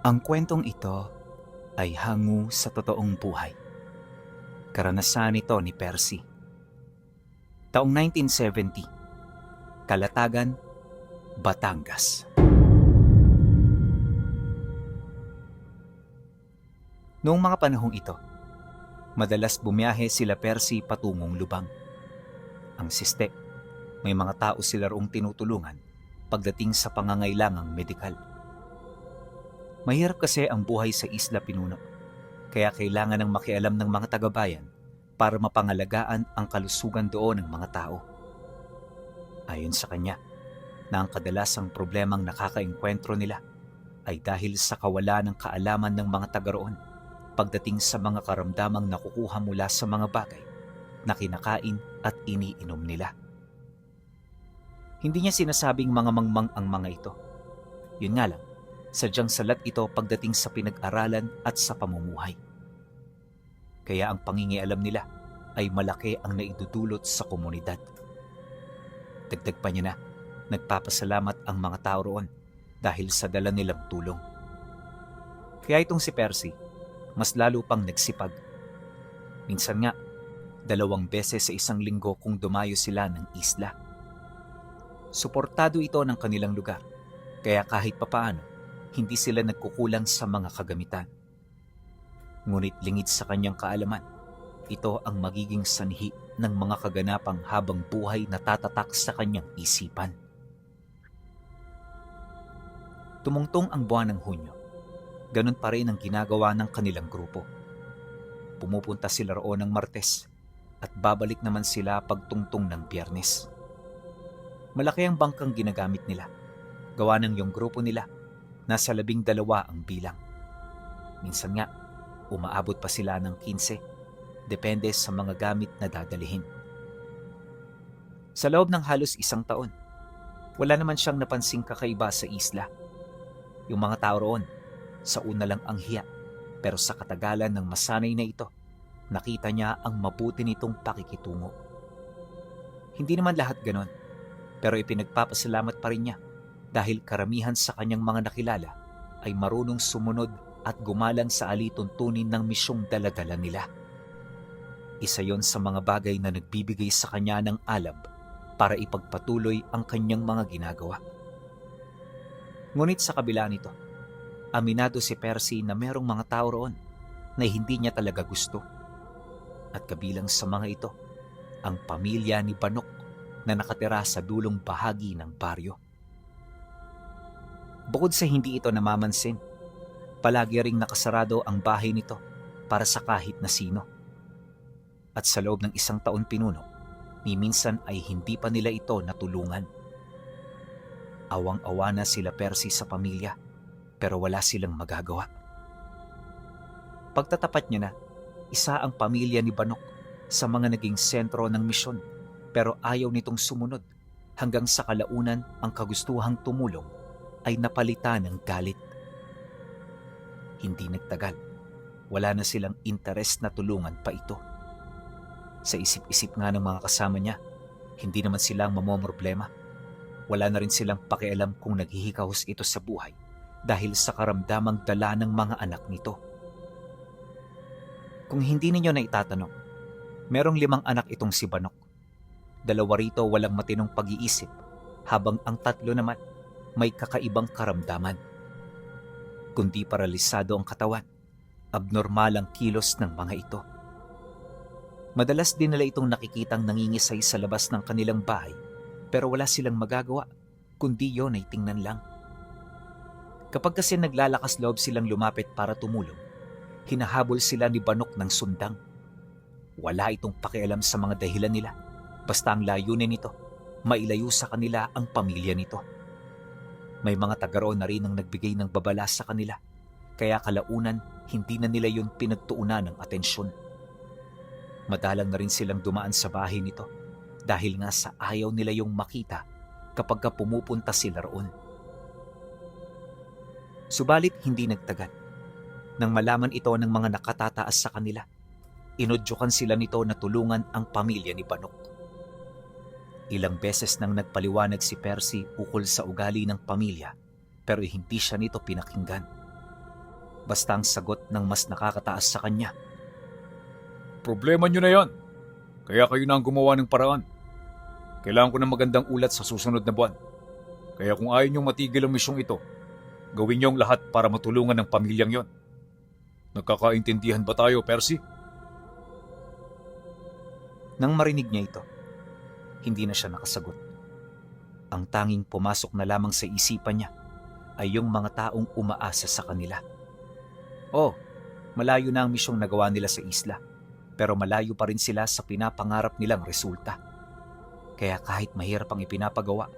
Ang kwentong ito ay hango sa totoong buhay. Karanasan ito ni Percy. Taong 1970, Kalatagan, Batangas. Noong mga panahong ito, madalas bumiyahe sila Percy patungong lubang. Ang siste, may mga tao sila roong tinutulungan pagdating sa pangangailangang medikal. Mahirap kasi ang buhay sa Isla Pinuno, kaya kailangan ng makialam ng mga taga-bayan para mapangalagaan ang kalusugan doon ng mga tao. Ayon sa kanya, na ang kadalasang problemang nakakaengkwentro nila ay dahil sa kawalan ng kaalaman ng mga taga roon pagdating sa mga karamdamang nakukuha mula sa mga bagay na kinakain at iniinom nila. Hindi niya sinasabing mga mangmang ang mga ito. Yun nga lang, sadyang salat ito pagdating sa pinag-aralan at sa pamumuhay. Kaya ang pangingialam nila ay malaki ang naidudulot sa komunidad. Dagdag pa niya na, nagpapasalamat ang mga tao roon dahil sa dala nilang tulong. Kaya itong si Percy, mas lalo pang nagsipag. Minsan nga, 2 beses sa isang linggo kung dumayo sila ng isla. Suportado ito ng kanilang lugar, kaya kahit papaano, hindi sila nagkukulang sa mga kagamitan. Ngunit lingid sa kanyang kaalaman, ito ang magiging sanhi ng mga kaganapang habang buhay na tatatak sa kanyang isipan. Tumungtong ang buwan ng Hunyo. Ganun pa rin ang ginagawa ng kanilang grupo. Pumupunta sila roon ng Martes at babalik naman sila pagtungtong ng Biyernes. Malaki ang bangkang ginagamit nila. Gawa ng yung grupo nila, nasa 12 ang bilang. Minsan nga, umaabot pa sila ng 15, depende sa mga gamit na dadalihin. Sa loob ng halos 1 taon, wala naman siyang napansing kakaiba sa isla. Yung mga tao roon, sa una lang ang hiya, pero sa katagalan ng masanay na ito, nakita niya ang mabuti nitong pakikitungo. Hindi naman lahat ganon, pero ipinagpapasalamat pa rin niya dahil karamihan sa kanyang mga nakilala ay marunong sumunod at gumalang sa alituntunin ng misyong daladala nila. Isa yon sa mga bagay na nagbibigay sa kanya ng alab para ipagpatuloy ang kanyang mga ginagawa. Ngunit sa kabila nito, aminado si Percy na merong mga tao roon na hindi niya talaga gusto. At kabilang sa mga ito, ang pamilya ni Banok na nakatira sa dulong bahagi ng baryo. Bukod sa hindi ito namamansin, palagi ring nakasarado ang bahay nito para sa kahit na sino. At sa loob ng 1 taon pinuno, ni minsan ay hindi pa nila ito natulungan. Awang-awa na sila Percy sa pamilya, pero wala silang magagawa. Pagtatapat niya na, isa ang pamilya ni Banok sa mga naging sentro ng misyon, pero ayaw nitong sumunod hanggang sa kalaunan ang kagustuhang tumulong ay napalitan ng galit. Hindi nagtagal, wala na silang interes na tulungan pa ito. Sa isip-isip nga ng mga kasama niya, hindi naman silang mamomroblema. Wala na rin silang pakialam kung naghihikahos ito sa buhay dahil sa karamdamang dala ng mga anak nito. Kung hindi ninyo na itatanong, merong 5 anak itong si Banok. 2 rito walang matinong pag-iisip, habang ang 3 naman may kakaibang karamdaman. Kundi paralisado ang katawan, abnormal ang kilos ng mga ito. Madalas din nila itong nakikitang nangingisay sa labas ng kanilang bahay, pero wala silang magagawa, kundi yon ay tingnan lang. Kapag kasi naglalakas loob silang lumapit para tumulong, hinahabol sila ni Banok ng sundang. Wala itong pakialam sa mga dahilan nila, basta ang layunin nito, mailayo sa kanila ang pamilya nito. May mga taga-roon na rin ang nagbigay ng babala sa kanila, kaya kalaunan hindi na nila yun pinagtuunan ng atensyon. Madalang na rin silang dumaan sa bahay nito dahil nga sa ayaw nila yung makita kapag pumupunta sila roon. Subalit hindi nagtagal. Nang malaman ito ng mga nakatataas sa kanila, inudyokan sila nito na tulungan ang pamilya ni Banok. Ilang beses nang nagpaliwanag si Percy ukol sa ugali ng pamilya, pero hindi siya nito pinakinggan. basta ang sagot ng mas nakakataas sa kanya. Problema nyo na yan. Kaya kayo na ang gumawa ng paraan. Kailangan ko ng magandang ulat sa susunod na buwan. Kaya kung ayaw nyong matigil ang misyong ito, gawin niyo ang lahat para matulungan ng pamilyang yon. Nagkakaintindihan ba tayo, Percy? Nang marinig niya ito, hindi na siya nakasagot. Ang tanging pumasok na lamang sa isipan niya ay yung mga taong umaasa sa kanila. Malayo na ang misyong nagawa nila sa isla, pero malayo pa rin sila sa pinapangarap nilang resulta. Kaya kahit mahirap ang ipinapagawa,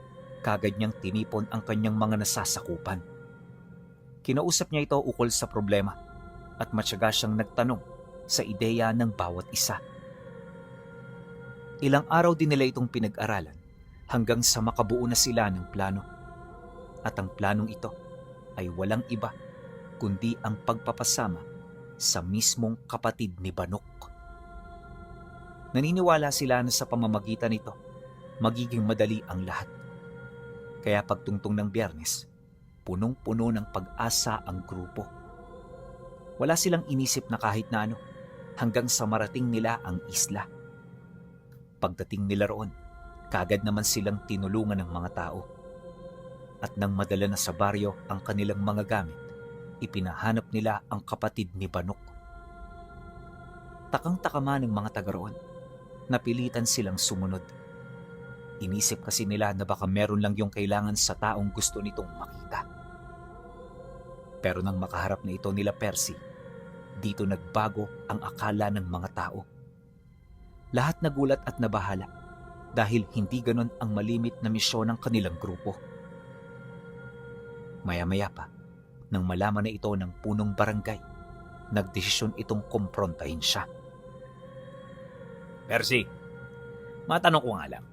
kagad niyang tinipon ang kanyang mga nasasakupan. Kinausap niya ito ukol sa problema at matyaga siyang nagtanong sa ideya ng bawat isa. Ilang araw din nila itong pinag-aralan hanggang sa makabuo na sila ng plano. At ang planong ito ay walang iba kundi ang pagpapasama sa mismong kapatid ni Banok. Naniniwala sila na sa pamamagitan nito, magiging madali ang lahat. Kaya pagtungtong ng Biyernes, punong-puno ng pag-asa ang grupo. Wala silang inisip na kahit na ano hanggang sa marating nila ang isla. Pagdating nila roon, kagad naman silang tinulungan ng mga tao. At nang madala na sa baryo ang kanilang mga gamit, ipinahanap nila ang kapatid ni Banok. Takang-taka man ng mga taga roon, napilitan silang sumunod. Inisip kasi nila na baka meron lang yung kailangan sa taong gusto nitong makita. Pero nang makaharap na ito nila Percy, dito nagbago ang akala ng mga tao. Lahat nagulat at nabahala dahil hindi ganon ang malimit na misyon ng kanilang grupo. Maya-maya pa, nang malaman na ito ng punong barangay, nagdesisyon itong kumprontahin siya. Percy, matanong ko nga lang.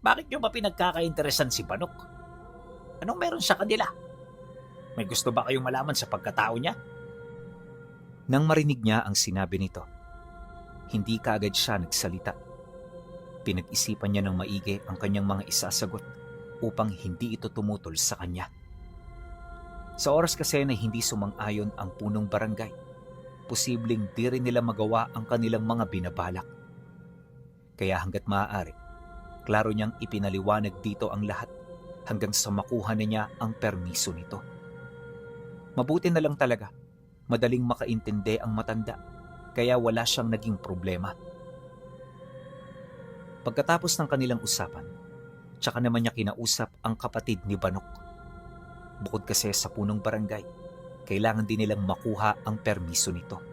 Bakit nyo ba pinagkakainteresan si Banok? Anong meron sa kanila? May gusto ba kayong malaman sa pagkatao niya? Nang marinig niya ang sinabi nito, hindi kaagad siya nagsalita. Pinag-isipan niya ng maigi ang kanyang mga isasagot upang hindi ito tumutol sa kanya. Sa oras kasi na hindi sumang-ayon ang punong barangay, posibleng di rin nila magawa ang kanilang mga binabalak. Kaya hanggat maaari, klaro niyang ipinaliwanag dito ang lahat hanggang sa makuha na niya ang permiso nito. Mabuti na lang talaga, madaling makaintindi ang matanda, kaya wala siyang naging problema. Pagkatapos ng kanilang usapan, tsaka naman niya kinausap ang kapatid ni Banok. Bukod kasi sa punong barangay, kailangan din nilang makuha ang permiso nito.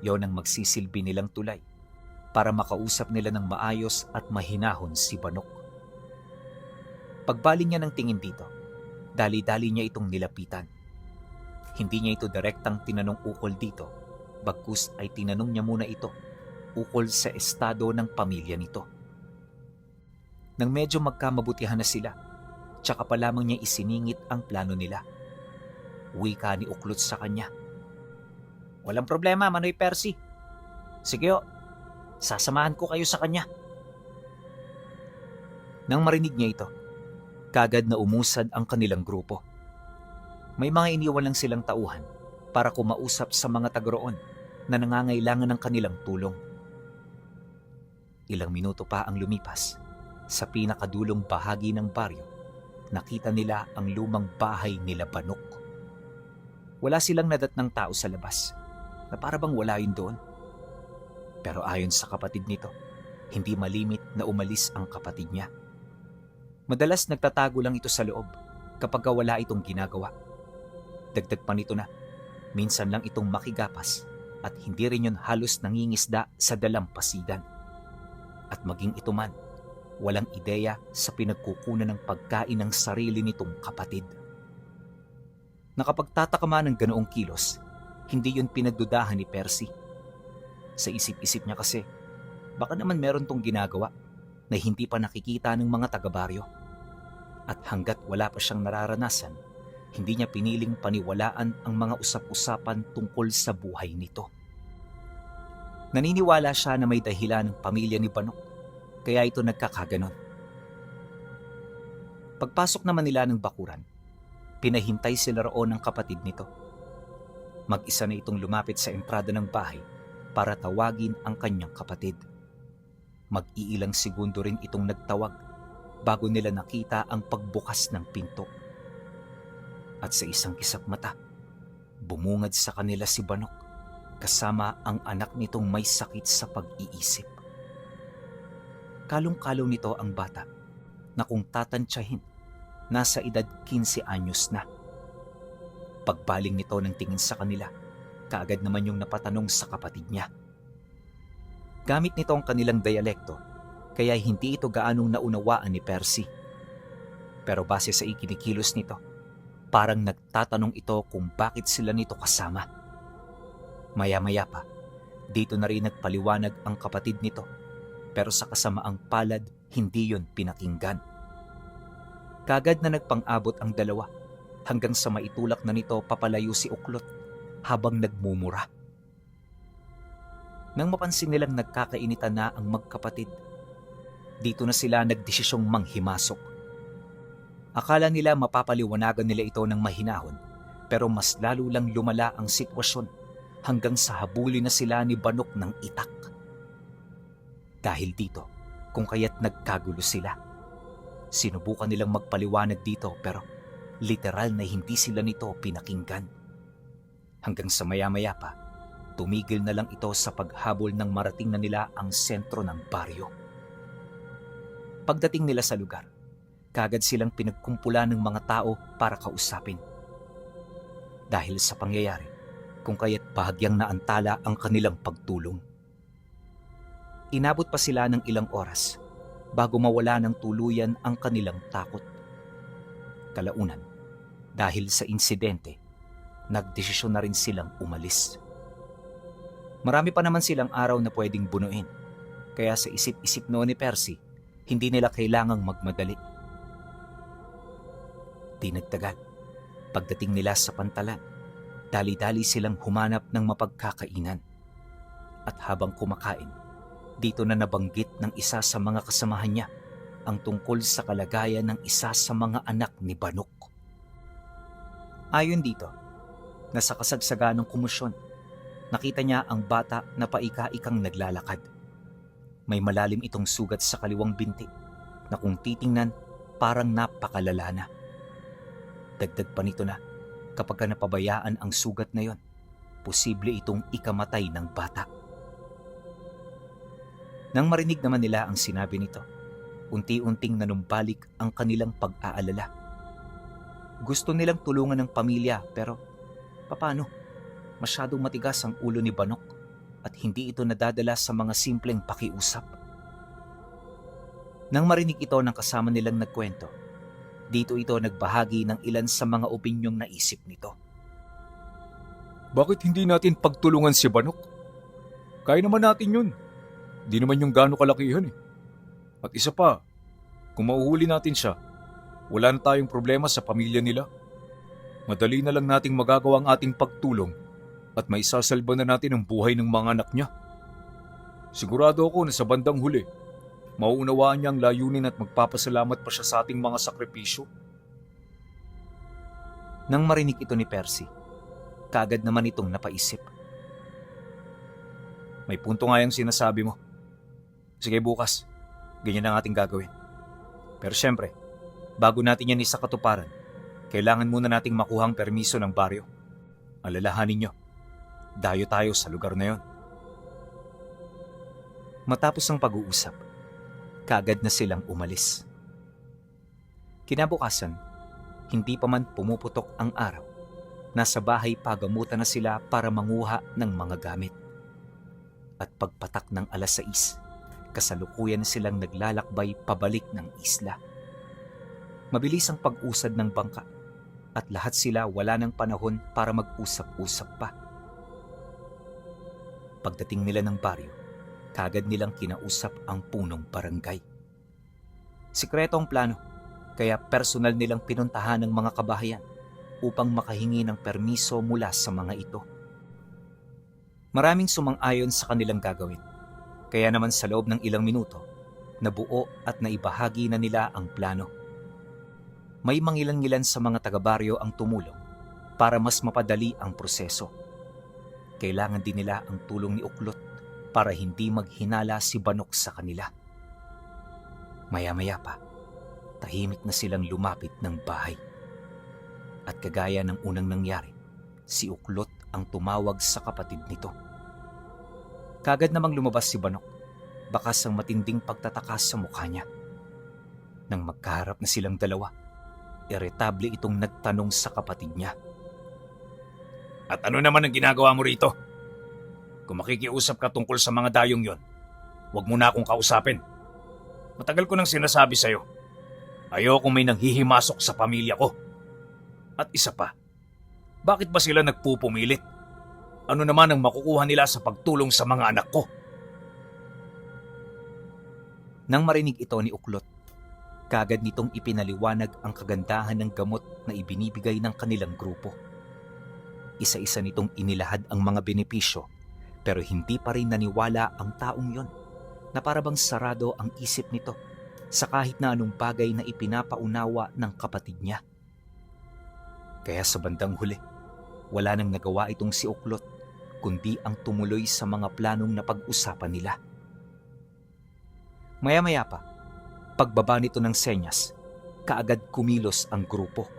Yon ang magsisilbi nilang tulay para makausap nila ng maayos at mahinahon si Banok. Pagbaling niya ng tingin dito, dali-dali niya itong nilapitan. Hindi niya ito direktang tinanong ukol dito, bagkus ay tinanong niya muna ito ukol sa estado ng pamilya nito. Nang medyo magkamabutihan na sila, tsaka pa lamang niya isiningit ang plano nila. Wika ni Uklot sa kanya. Walang problema, Manoy Percy. Sige o, sasamahan ko kayo sa kanya. Nang marinig niya ito, kagad na umusad ang kanilang grupo. May mga iniwan lang silang tauhan para kumausap sa mga taga-roon na nangangailangan ng kanilang tulong. Ilang minuto pa ang lumipas, sa pinakadulong bahagi ng baryo, nakita nila ang lumang bahay nila Banok. Wala silang nadatnang tao sa labas, na para bang wala yun doon. Pero ayon sa kapatid nito, hindi malimit na umalis ang kapatid niya. Madalas nagtatago lang ito sa loob kapag wala itong ginagawa. Dagdag pa nito na, minsan lang itong makigapas at hindi rin yun halos nangingisda sa dalampasigan. At maging ito man, walang ideya sa pinagkukunan ng pagkain ng sarili nitong kapatid. Nakapagtataka man ng ganoong kilos, hindi yun pinagdudahan ni Percy. Sa isip-isip niya kasi, baka naman meron tong ginagawa na hindi pa nakikita ng mga taga-baryo. At hanggat wala pa siyang nararanasan, hindi niya piniling paniwalaan ang mga usap-usapan tungkol sa buhay nito. Naniniwala siya na may dahilan ng pamilya ni Banok, kaya ito nagkakaganon. Pagpasok naman nila ng bakuran, pinahintay sila roon ng kapatid nito Mag-isa na itong lumapit sa entrada ng bahay para tawagin ang kanyang kapatid. Mag-iilang segundo rin itong nagtawag bago nila nakita ang pagbukas ng pinto. At sa isang kisap mata, bumungad sa kanila si Banok kasama ang anak nitong may sakit sa pag-iisip. Kalong-kalong nito ang bata na kung tatantsahin, nasa edad 15 anyos na. Pagbaling nito ng tingin sa kanila, kaagad naman yung napatanong sa kapatid niya. Gamit nito ang kanilang dialekto, kaya hindi ito gaanong naunawaan ni Percy. Pero base sa ikinikilos nito, parang nagtatanong ito kung bakit sila nito kasama. Maya-maya pa, dito na rin nagpaliwanag ang kapatid nito, pero sa kasamaang palad, hindi yon pinakinggan. Kaagad na nagpang-abot ang dalawa hanggang sa maitulak na nito papalayo si Uklot habang nagmumura. Nang mapansin nilang nagkakainitan na ang magkapatid, dito na sila nagdesisyong manghimasok. Akala nila mapapaliwanagan nila ito ng mahinahon, pero mas lalo lang lumala ang sitwasyon hanggang sa habulin na sila ni Banok ng itak. Dahil dito, kung kaya't nagkagulo sila. Sinubukan nilang magpaliwanag dito pero literal na hindi sila nito pinakinggan. Hanggang sa maya-maya pa, tumigil na lang ito sa paghabol ng marating na nila ang sentro ng baryo. Pagdating nila sa lugar, kaagad silang pinagkumpulan ng mga tao para kausapin. Dahil sa pangyayari, kung kaya't bahagyang naantala ang kanilang pagtulong. Inabot pa sila ng ilang oras bago mawala ng tuluyan ang kanilang takot. Kalaunan, dahil sa insidente, nagdesisyon na rin silang umalis. Marami pa naman silang araw na pwedeng bunuin, kaya sa isip-isip noon ni Percy, hindi nila kailangang magmadali. Di nagtagal, pagdating nila sa pantalan, dali-dali silang humanap ng mapagkakainan. At habang kumakain, dito na nabanggit ng isa sa mga kasamahan niya ang tungkol sa kalagayan ng isa sa mga anak ni Banok. Ayon dito, nasa kasagsagan ng kumusyon, nakita niya ang bata na paika-ikang naglalakad. May malalim itong sugat sa kaliwang binti na kung titingnan parang napakalala na. Dagdag pa nito na kapag napabayaan ang sugat na yon, posible itong ikamatay ng bata. Nang marinig naman nila ang sinabi nito, unti-unting nanumbalik ang kanilang pag-aalala. Gusto nilang tulungan ng pamilya pero paano? Masyadong matigas ang ulo ni Banok at hindi ito nadadala sa mga simpleng pakiusap. Nang marinig ito ng kasama nilang nagkwento, dito ito nagbahagi ng ilan sa mga opinyong naisip nito. Bakit hindi natin pagtulungan si Banok? Kaya naman natin yun. Di naman yung gaano kalakihan eh. At isa pa, kung mauhuli natin siya, wala na tayong problema sa pamilya nila. Madali na lang nating magagawa ang ating pagtulong at maisasalba na natin ang buhay ng mga anak niya. Sigurado ako na sa bandang huli, mauunawaan niya ang layunin at magpapasalamat pa siya sa ating mga sakripisyo. Nang marinig ito ni Percy, kaagad naman itong napaisip. May punto nga yung sinasabi mo. Sige bukas, ganyan ang ating gagawin. Pero syempre, bago natin yan isa katuparan, kailangan muna nating makuhang permiso ng baryo. Alalahanin nyo, dayo tayo sa lugar na yon. Matapos ang pag-uusap, kaagad na silang umalis. Kinabukasan, hindi pa man pumuputok ang araw, nasa bahay pagamutan na sila para manguha ng mga gamit. At pagpatak ng alas 6, kasalukuyan silang naglalakbay pabalik ng isla. Mabilis ang pag-usad ng bangka at lahat sila wala ng panahon para mag-usap-usap pa. Pagdating nila ng baryo, kaagad nilang kinausap ang punong barangay. Sikreto ang plano, kaya personal nilang pinuntahan ng mga kabahayan upang makahingi ng permiso mula sa mga ito. Maraming sumang-ayon sa kanilang gagawin, kaya naman sa loob ng ilang minuto, nabuo at naibahagi na nila ang plano. May mangilan-ngilan sa mga taga-baryo ang tumulong para mas mapadali ang proseso Kailangan din nila ang tulong ni Uklot para hindi maghinala si Banok sa kanila. Maya-maya pa, tahimik na silang lumapit ng bahay. At kagaya ng unang nangyari, si Uklot ang tumawag sa kapatid nito. Kagad namang lumabas si Banok, bakas ang matinding pagtatakas sa mukha niya. Nang magkaharap na silang dalawa, iritable itong nagtanong sa kapatid niya. At ano naman ang ginagawa mo rito? Kung makikiusap ka tungkol sa mga dayong yon, huwag mo na akong kausapin. Matagal ko nang sinasabi sa'yo, ayokong may nanghihimasok sa pamilya ko. At isa pa, bakit ba sila nagpupumilit? Ano naman ang makukuha nila sa pagtulong sa mga anak ko? Nang marinig ito ni Uklot, kagad nitong ipinaliwanag ang kagandahan ng gamot na ibinibigay ng kanilang grupo. Isa-isa nitong inilahad ang mga benepisyo, pero hindi pa rin naniwala ang taong yon na parabang sarado ang isip nito sa kahit na anong bagay na ipinapaunawa ng kapatid niya. Kaya sa bandang huli, wala nang nagawa itong si Uklot kundi ang tumuloy sa mga planong na pag-usapan nila. Maya-maya pa, pagbaba nito ng senyas, kaagad kumilos ang grupo.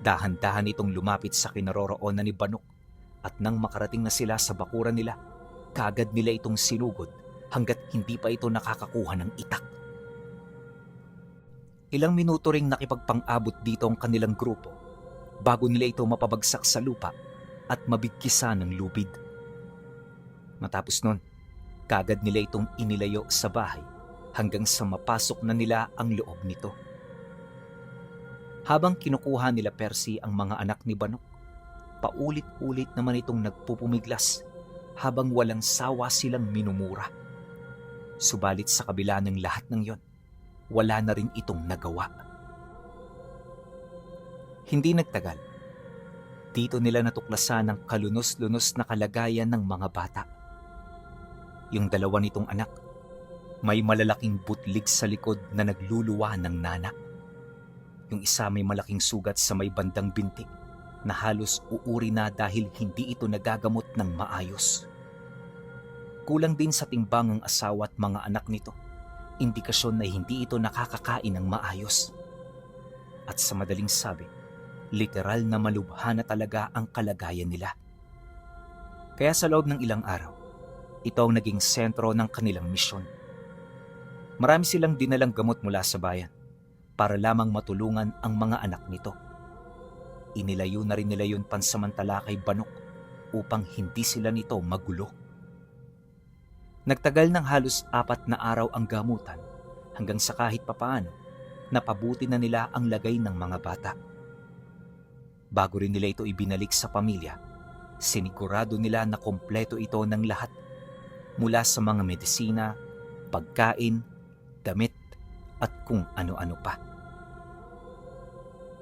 Dahan-dahan itong lumapit sa kinaroroonan ni Banok at nang makarating na sila sa bakuran nila, kaagad nila itong sinugod hanggat hindi pa ito nakakakuha ng itak. Ilang minuto ring nakipagpang-abot dito ang kanilang grupo bago nila ito mapabagsak sa lupa at mabigkisa ng lubid. Matapos nun, kaagad nila itong inilayo sa bahay hanggang sa mapasok na nila ang loob nito. Habang kinukuha nila Percy ang mga anak ni Banok, paulit-ulit naman itong nagpupumiglas habang walang sawa silang minumura. Subalit sa kabila ng lahat ng yon, wala na rin itong nagawa. Hindi nagtagal, dito nila natuklasan ang kalunos-lunos na kalagayan ng mga bata. Yung dalawa nitong anak, may malalaking butlig sa likod na nagluluwa ng nana. Yung isa may malaking sugat sa may bandang binti na halos uuri na dahil hindi ito nagagamot ng maayos. Kulang din sa timbang ang asawa at mga anak nito, indikasyon na hindi ito nakakakain ng maayos. At sa madaling sabi, literal na malubha na talaga ang kalagayan nila. Kaya sa loob ng ilang araw, ito ang naging sentro ng kanilang misyon. Marami silang dinalang gamot mula sa bayan para lamang matulungan ang mga anak nito. Inilayo na rin nila yun pansamantala kay Banok upang hindi sila nito magulo. Nagtagal ng halos 4 na araw ang gamutan hanggang sa kahit papaano napabuti na nila ang lagay ng mga bata. Bago rin nila ito ibinalik sa pamilya, sinigurado nila na kompleto ito ng lahat mula sa mga medisina, pagkain, damit at kung ano-ano pa.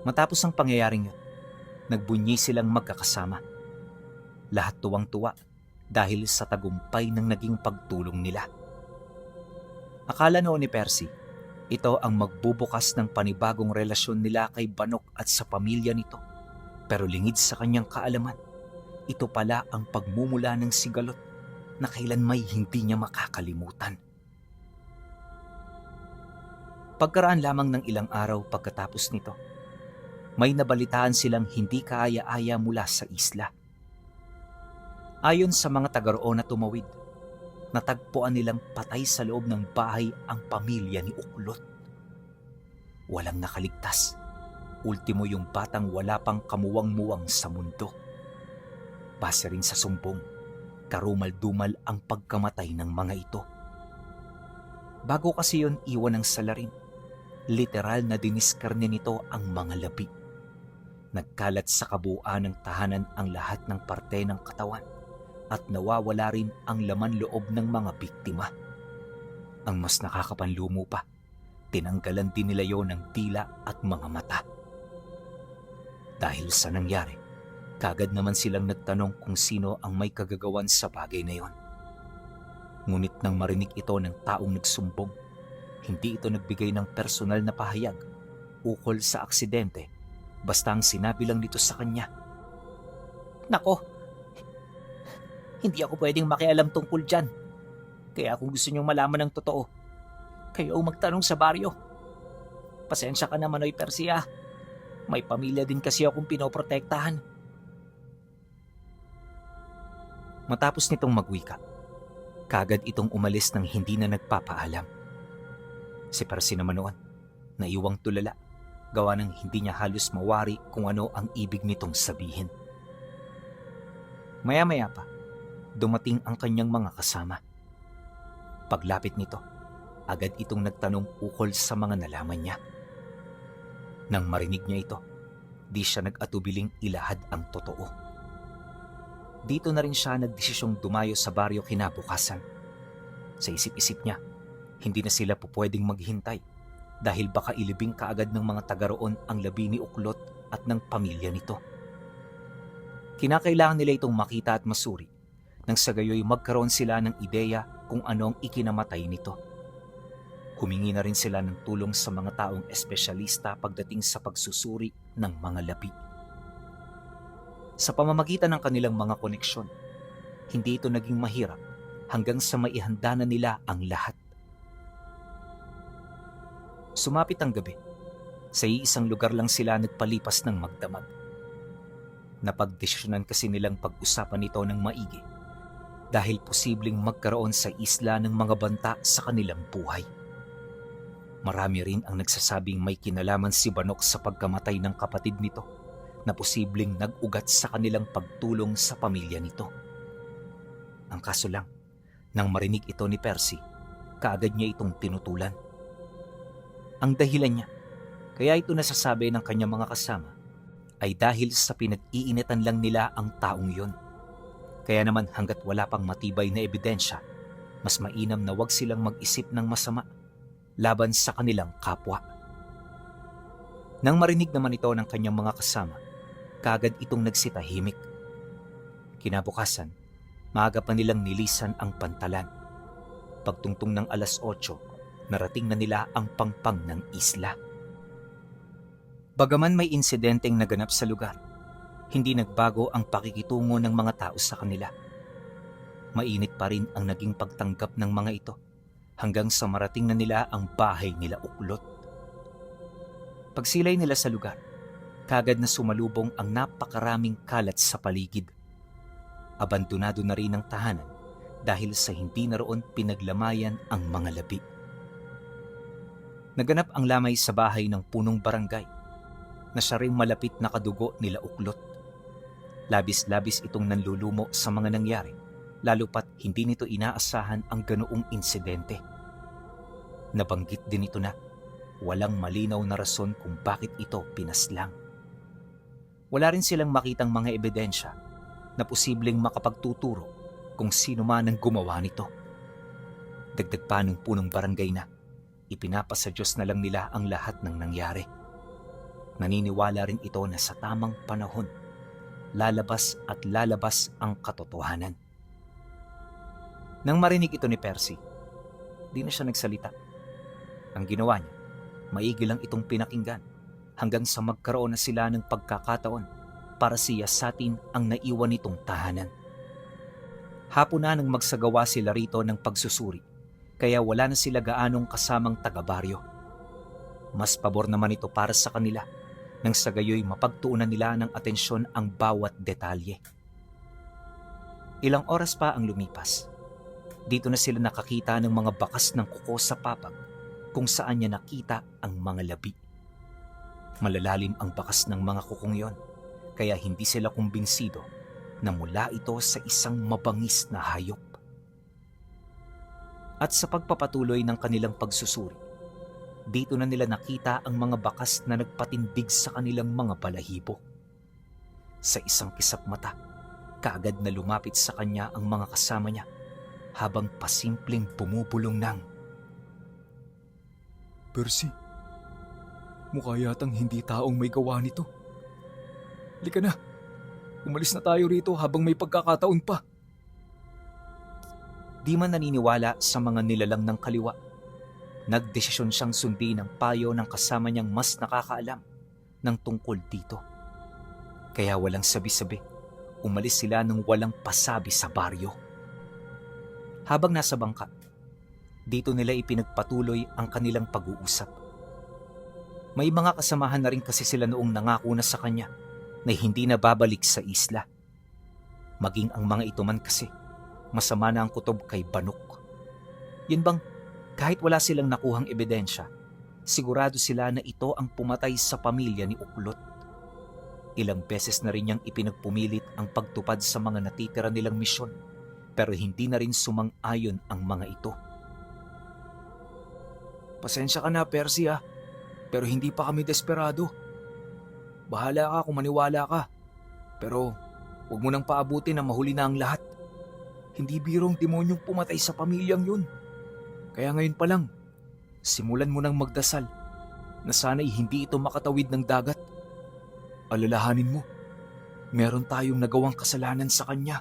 Matapos ang pangyayaring yun, nagbunyi silang magkakasama. Lahat tuwang-tuwa dahil sa tagumpay ng naging pagtulong nila. Akala noon ni Percy, ito ang magbubukas ng panibagong relasyon nila kay Banok at sa pamilya nito. Pero lingid sa kanyang kaalaman, ito pala ang pagmumula ng sigalot na kailanmay hindi niya makakalimutan. Pagkaraan lamang ng ilang araw pagkatapos nito, may nabalitaan silang hindi kaaya-aya mula sa isla. Ayon sa mga taga-roon na tumawid, natagpuan nilang patay sa loob ng bahay ang pamilya ni Uklot. Walang nakaligtas. Ultimo yung batang wala pang kamuwang-muwang sa mundo. Base rin sa sumbong, karumal-dumal ang pagkamatay ng mga ito. Bago kasi yun iwan ng salarin, literal na diniskarne nito ang mga labi. Nagkalat sa kabuuan ng tahanan ang lahat ng parte ng katawan at nawawala rin ang laman loob ng mga biktima. Ang mas nakakapanlumo pa, tinanggalan din nila yon ng dila at mga mata. Dahil sa nangyari, kagad naman silang nagtanong kung sino ang may kagagawan sa bagay na yon. Ngunit nang marinig ito ng taong nagsumbong, hindi ito nagbigay ng personal na pahayag ukol sa aksidente, basta ang sinabi lang nito sa kanya, Nako, Hindi ako pwedeng makialam tungkol dyan. Kaya kung gusto niyong malaman ng totoo, kayo ang magtanong sa baryo. Pasensya ka na, Manoy Persia. May pamilya din kasi akong pinoprotektahan. Matapos nitong magwika, kagad itong umalis nang hindi na nagpapaalam. Si Percy naman noon, naiwang tulala, gawa ng hindi niya halos mawari kung ano ang ibig nitong sabihin. Maya-maya pa, dumating ang kanyang mga kasama. Paglapit nito, agad itong nagtanong ukol sa mga nalaman niya. Nang marinig niya ito, di siya nag-atubiling ilahad ang totoo. Dito na rin siya nagdesisyong dumayo sa baryo kinabukasan. Sa isip-isip niya, hindi na sila pupwedeng maghintay dahil baka ilibing kaagad ng mga taga roon ang labi ni Uklot at ng pamilya nito. Kinakailangan nila itong makita at masuri nang sa gayoy magkaroon sila ng ideya kung anong ikinamatay nito. Humingi na rin sila ng tulong sa mga taong espesyalista pagdating sa pagsusuri ng mga labi. Sa pamamagitan ng kanilang mga koneksyon, hindi ito naging mahirap hanggang sa maihanda na nila ang lahat. Sumapit ang gabi. Sa iisang lugar lang sila nagpalipas ng magdamag. Napagdesisyonan kasi nilang pag-usapan ito ng maigi dahil posibleng magkaroon sa isla ng mga banta sa kanilang buhay. Marami rin ang nagsasabing may kinalaman si Banok sa pagkamatay ng kapatid nito na posibleng nag-ugat sa kanilang pagtulong sa pamilya nito. Ang kaso lang, nang marinig ito ni Percy, kaagad niya itong tinutulan. Ang dahilan niya, kaya ito nasasabi ng kanyang mga kasama, ay dahil sa pinag-iinitan lang nila ang taong yon. Kaya naman hanggat wala pang matibay na ebidensya, mas mainam na wag silang mag-isip ng masama laban sa kanilang kapwa. Nang marinig naman ito ng kanyang mga kasama, kaagad itong nagsitahimik. Kinabukasan, maaga pa nilang nilisan ang pantalan. Pagtungtong ng 8:00, narating na nila ang pangpang ng isla. Bagaman may insidenteng naganap sa lugar, hindi nagbago ang pakikitungo ng mga tao sa kanila. Mainit pa rin ang naging pagtanggap ng mga ito hanggang sa marating na nila ang bahay nila Uklot. Pagsilay nila sa lugar, kagad na sumalubong ang napakaraming kalat sa paligid. Abandonado na rin ang tahanan dahil sa hindi na roon pinaglamayan ang mga labi. Naganap ang lamay sa bahay ng punong barangay na siya ring malapit na kadugo nila Uklot. Labis-labis itong nanlulumo sa mga nangyari, lalo pat hindi nito inaasahan ang ganoong insidente. Nabanggit din ito na walang malinaw na rason kung bakit ito pinaslang. Wala rin silang makitang mga ebidensya na posibleng makapagtuturo kung sino man ang gumawa nito. Dagdag pa ng punong barangay na ipinapasa Diyos na lang nila ang lahat ng nangyari. Naniniwala rin ito na sa tamang panahon, lalabas at lalabas ang katotohanan. Nang marinig ito ni Percy, di na siya nagsalita. Ang ginawa niya, maigi lang itong pinakinggan hanggang sa magkaroon na sila ng pagkakataon para siyasatin ang naiwan nitong tahanan. Hapon na nang magsagawa sila rito ng pagsusuri, kaya wala na sila gaanong kasamang taga-baryo. Mas pabor naman ito para sa kanila nang sa gayoy mapagtuunan nila ng atensyon ang bawat detalye. Ilang oras pa ang lumipas. Dito na sila nakakita ng mga bakas ng kuko sa papag kung saan niya nakita ang mga labi. Malalalim ang bakas ng mga kukong yon, kaya hindi sila kumbinsido na mula ito sa isang mabangis na hayop. At sa pagpapatuloy ng kanilang pagsusuri, dito na nila nakita ang mga bakas na nagpatindig sa kanilang mga balahibo. Sa isang kisap mata, kaagad na lumapit sa kanya ang mga kasama niya habang pasimpleng bumubulong ng, Percy, mukha yatang hindi taong may gawa nito. Halika na, umalis na tayo rito habang may pagkakataon pa. Di man naniniwala sa mga nilalang ng kaliwa, nagdesisyon siyang sundin ang payo ng kasama niyang mas nakakaalam ng tungkol dito. Kaya walang sabi-sabi, umalis sila nang walang pasabi sa baryo. Habang nasa bangka, dito nila ipinagpatuloy ang kanilang pag-uusap. May mga kasamahan na rin kasi sila noong nangako na sa kanya na hindi na babalik sa isla. Maging ang mga ito man kasi, masama na ang kutob kay Banok. Yun bang kahit wala silang nakuhang ebidensya, sigurado sila na ito ang pumatay sa pamilya ni Uklot. Ilang beses na rin niyang ipinagpumilit ang pagtupad sa mga natitira nilang misyon, pero hindi na rin sumang-ayon ang mga ito. Pasensya ka na, Percy pero hindi pa kami desperado. Bahala ka kung maniwala ka. Pero huwag mo nang paabutin na mahuli na ang lahat. Hindi birong demonyong pumatay sa pamilyang yun. Kaya ngayon pa lang, simulan mo nang magdasal na sana'y hindi ito makatawid ng dagat. Alalahanin mo, meron tayong nagawang kasalanan sa kanya.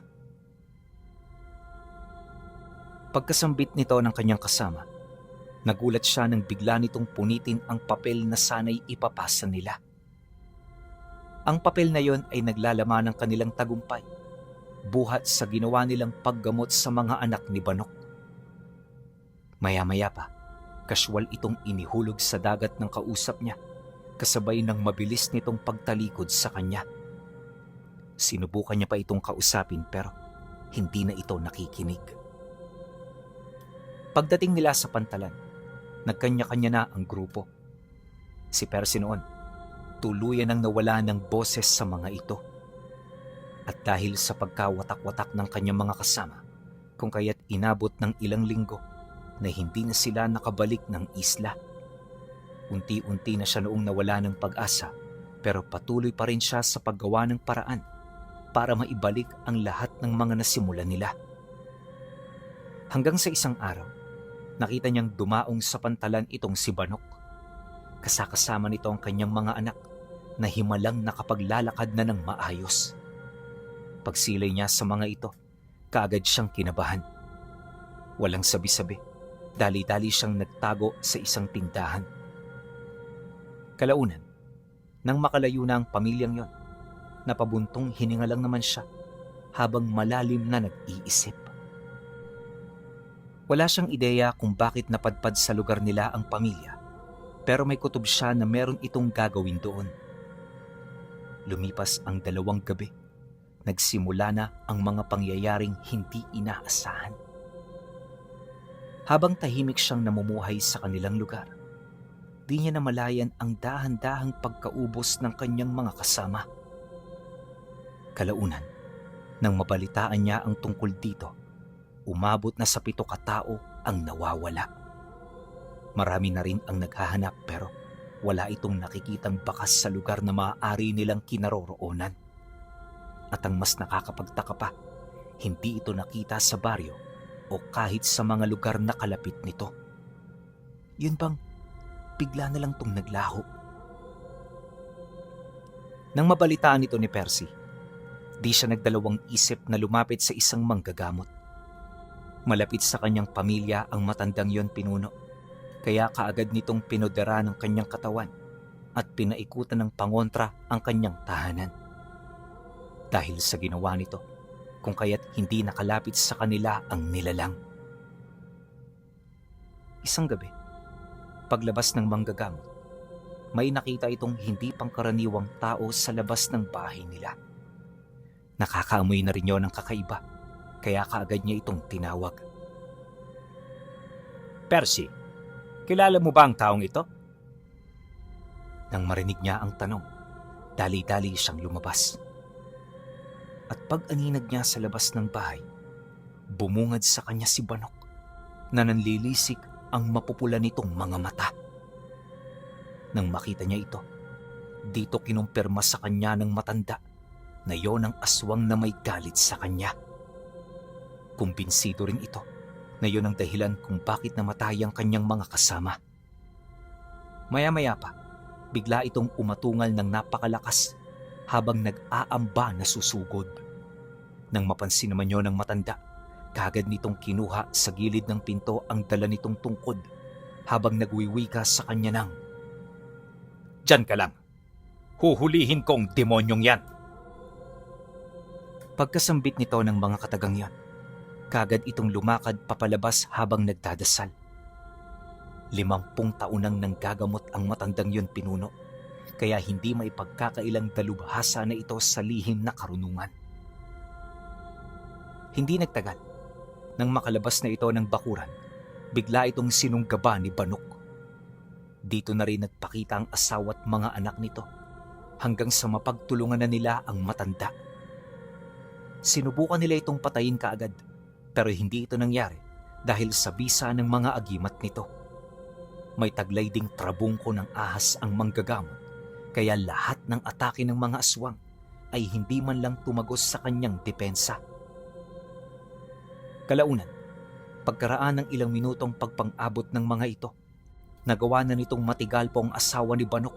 Pagkasambit nito ng kanyang kasama, nagulat siya nang bigla nitong punitin ang papel na sana'y ipapasa nila. Ang papel na yon ay naglalaman ng kanilang tagumpay, buhat sa ginawa nilang paggamot sa mga anak ni Banok. Maya-maya pa, kasyual itong inihulog sa dagat ng kausap niya, kasabay ng mabilis nitong pagtalikod sa kanya. Sinubukan niya pa itong kausapin pero hindi na ito nakikinig. Pagdating nila sa pantalan, nagkanya-kanya na ang grupo. Si Percy noon, tuluyan ang nawala ng boses sa mga ito. At dahil sa pagkawatak-watak ng kanyang mga kasama, kung kaya't inabot ng ilang linggo na hindi na sila nakabalik ng isla. Unti-unti na siya noong nawala ng pag-asa, pero patuloy pa rin siya sa paggawa ng paraan para maibalik ang lahat ng mga nasimulan nila. Hanggang sa isang araw, nakita niyang dumaong sa pantalan itong si Banok. Kasakasama nito ang kanyang mga anak na himalang nakapaglalakad na ng maayos. Pagsilay niya sa mga ito, kaagad siyang kinabahan. Walang sabi-sabi, dali-dali siyang nagtago sa isang tindahan. Kalaunan, nang makalayo na ang pamilyang yon, napabuntong hininga lang naman siya habang malalim na nag-iisip. Wala siyang ideya kung bakit napadpad sa lugar nila ang pamilya, pero may kutob siya na meron itong gagawin doon. Lumipas ang 2 gabi, nagsimula na ang mga pangyayaring hindi inaasahan. Habang tahimik siyang namumuhay sa kanilang lugar, di niya namalayan ang dahan-dahang pagkaubos ng kanyang mga kasama. Kalaunan, nang mabalitaan niya ang tungkol dito, umabot na sa 7 katao ang nawawala. Marami na rin ang naghahanap pero wala itong nakikitang bakas sa lugar na maaari nilang kinaroroonan. At ang mas nakakapagtaka pa, hindi ito nakita sa baryo o kahit sa mga lugar na kalapit nito. Yun bang bigla na lang tong naglaho? Nang mabalitaan ito ni Percy, di siya nagdalawang isip na lumapit sa isang manggagamot. Malapit sa kanyang pamilya ang matandang yon pinuno, kaya kaagad nitong pinodera ng kanyang katawan at pinaikutan ng pangontra ang kanyang tahanan. Dahil sa ginawa nito, kung kaya't hindi nakalapit sa kanila ang nilalang. Isang gabi, paglabas ng manggagamot, may nakita itong hindi pangkaraniwang tao sa labas ng bahay nila. Nakakaamoy na rin yun ng kakaiba, kaya kaagad niya itong tinawag. Percy, kilala mo ba ang taong ito? Nang marinig niya ang tanong, dali-dali siyang lumabas. At pag-aninag niya sa labas ng bahay, bumungad sa kanya si Banok na nanlilisik ang mapupula nitong mga mata. Nang makita niya ito, dito kinumpirma sa kanya ng matanda na yon ang aswang na may galit sa kanya. Kumbinsido rin ito na yon ang dahilan kung bakit namatay ang kanyang mga kasama. Maya-maya pa, bigla itong umatungal ng napakalakas habang nag-aamba na susugod. Nang mapansin naman yon ng matanda, kaagad nitong kinuha sa gilid ng pinto ang dala nitong tungkod habang nagwiwika sa kanya ng, Diyan ka lang. Huhulihin kong demonyong yan. Pagkasambit nito ng mga katagang yon, kagad itong lumakad papalabas habang nagdadasal. 50 taon nang nanggagamot ang matandang yon pinuno, kaya hindi maipagkakailang dalubhasa na ito sa lihim na karunungan. Hindi nagtagal, nang makalabas na ito ng bakuran, bigla itong sinunggaba ni Banok. Dito na rin nagpakita ang asawa at mga anak nito, hanggang sa mapagtulungan na nila ang matanda. Sinubukan nila itong patayin kaagad, pero hindi ito nangyari dahil sa bisa ng mga agimat nito. May taglay ding trabungko ng ahas ang manggagamot, kaya lahat ng atake ng mga aswang ay hindi man lang tumagos sa kanyang depensa. Kalaunan, pagkaraan ng ilang minutong pagpang-abot ng mga ito, nagawa na nitong matigal po ang asawa ni Banok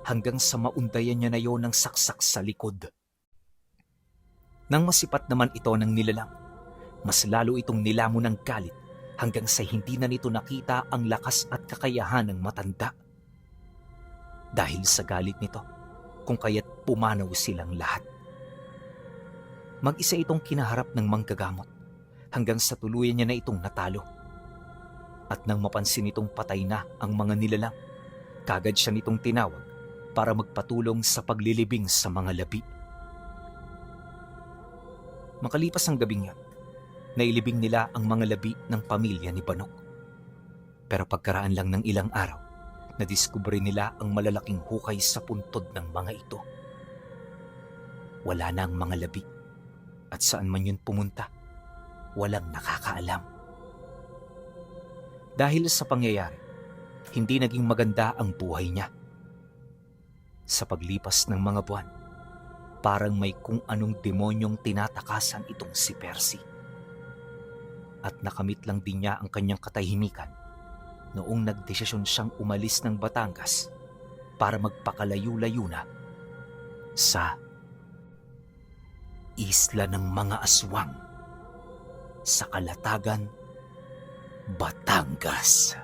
hanggang sa maundayan niya na yon ng saksak sa likod. Nang masipat naman ito ng nilalang, mas lalo itong nilamon ng galit hanggang sa hindi na nito nakita ang lakas at kakayahan ng matanda. Dahil sa galit nito, kung kaya't pumanaw silang lahat. Mag-isa itong kinaharap ng manggagamot hanggang sa tuluyan niya na itong natalo. At nang mapansin nitong patay na ang mga nilalang, kagad siya nitong tinawag para magpatulong sa paglilibing sa mga labi. Makalipas ang gabing yan, nailibing nila ang mga labi ng pamilya ni Banok. Pero pagkaraan lang ng ilang araw, nadiskubre nila ang malalaking hukay sa puntod ng mga ito. Wala na ang mga labi, at saan man yun pumunta, walang nakakaalam. Dahil sa pangyayari, hindi naging maganda ang buhay niya. Sa paglipas ng mga buwan, parang may kung anong demonyong tinatakasan itong si Percy. At nakamit lang din niya ang kanyang katahimikan noong nagdesisyon siyang umalis ng Batangas para magpakalayo-layo na sa Isla ng Mga Aswang sa Kalatagan, Batangas.